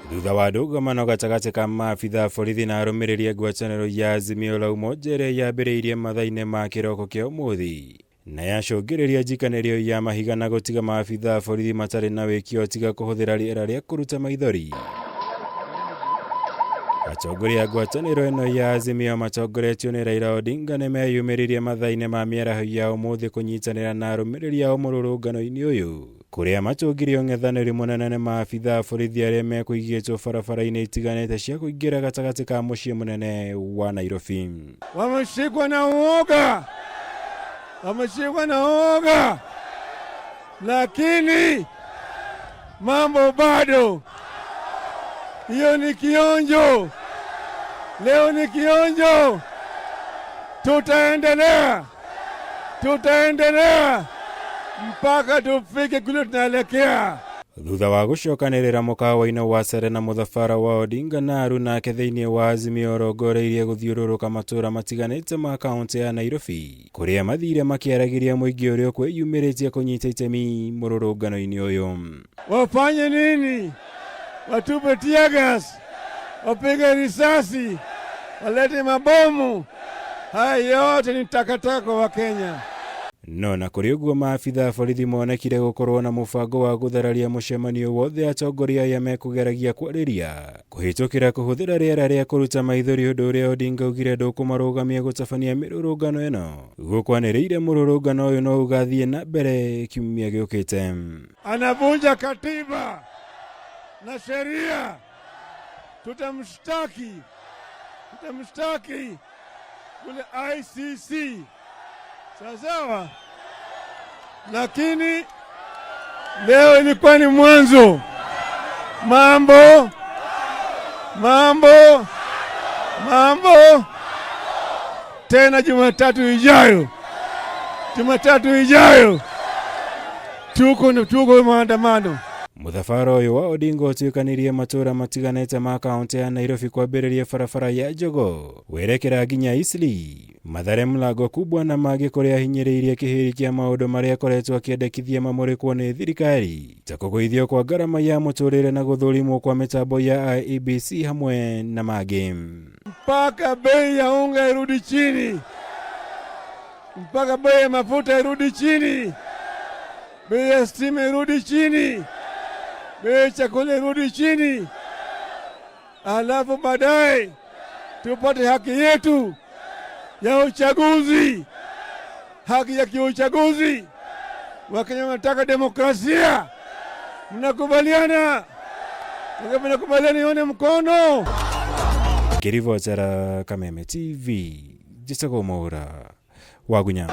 Thutha wa ndũgamano gatagatĩ ka maabitha a borithi na arũmĩrĩri a ngwatanĩro ya Azimio la Umoja ĩrĩa yambĩrĩirie mathaa-inĩ ma kĩroko kĩa ũmũthĩ na yacũngĩrĩria njikanĩrio ya mahiga na gũtiga maabitha a borithi matarĩ na wĩkio tiga kũhũthĩra rĩera rĩa kũruta maithori. Atongoria a ngwatanĩro ĩno ya Azimio matongoretio nĩ Raila Odinga nĩ meyumĩririe mathaa-inĩ ma mĩaraho ya ũmũthĩ kũnyitanĩra na arũmĩrĩri ao mũrũrũngano-inĩ ũyũ kũrĩa matũngirio ũng'ethanĩri mũnene nĩ maabitha a borithi arĩa mekũigĩtwo barabara-inĩ itiganĩte cia kũingĩra gatagatĩ ka mũciĩ mũnene wa Nairobi. Wameshikwa na uoga, wameshikwa na uoga, lakini mambo bado. Hiyo ni kionjo, leo ni kionjo. Tutaendelea, tutaendelea mpaka tufike kule tunaelekea. Thutha wa gũcokanĩrĩra mũkawa-inĩ wa Serena mũthabara wa Odinga na aruna ake thĩinĩ wa Azimio ũrongoreirie gũthiũrũrũka matũra matiganĩte ma kaũntĩ ya Nairobi kũrĩa mathire makĩaragĩria mũingĩ ũrĩa ũkwĩyumĩrĩtie kũnyita itemi mũrũrũngano-inĩ ũyũ. Wafanye nini? Watupe tear gas, wapige risasi, walete mabomu. Haya yote ni takataka kwa Wakenya. No na kũrĩ ũguo maabitha a borithi monekire gũkorwo na mũbango wa gũthararia mũcemanio wothe atongoria aya mekũgeragia kwarĩria kũhĩtũkĩra kũhũthĩra rĩera rĩa kũruta maithori ũndũ ũrĩa Odinga augire ndũkũmarũgamia gũtabania mĩrũrũngano ĩno. Gũkwanĩrĩire mũrũrũngano ũyũ no ũgathiĩ na mbere kiumia gĩũkĩte. Anavunja katiba na sheria, tutamshtaki, tutamshtaki kule ICC. Sawa sawa, lakini leo ilikuwa ni mwanzo. Mambo mambo mambo tena Jumatatu ijayo, Jumatatu ijayo tuko maandamano. Mũthabara ũyũ wa Odinga ũtuĩkanĩirie matũra matiganĩte ma kaũntĩ ya Nairobi kwambĩrĩria barabara ya Jogoo werekera nginya Eastleigh, Mathare Mlango Kubwa na mangĩ kũrĩa ahinyĩrĩirie kĩhĩri kĩa maũndũ marĩa akoretwo akĩendekithia mamũrĩkwo nĩ thirikari ta kũgũithio kwa ngarama ya mũtũrĩre na gũthũrimwo kwa mĩtambo ya IEBC hamwe na mangĩ. Mpaka bei ya unga irudi chini, mpaka bei ya mafuta irudi chini, bei ya stima irudi chini, bei ya chakula irudi chini, alafu baadaye tupate haki yetu ya uchaguzi, haki ya kiuchaguzi. Wakenya wanataka demokrasia. Mnakubaliana? Mnakubaliana? Nione mkono. Ngĩribotera Kameme TV, njĩtagwo Mwaũra wa Gunya.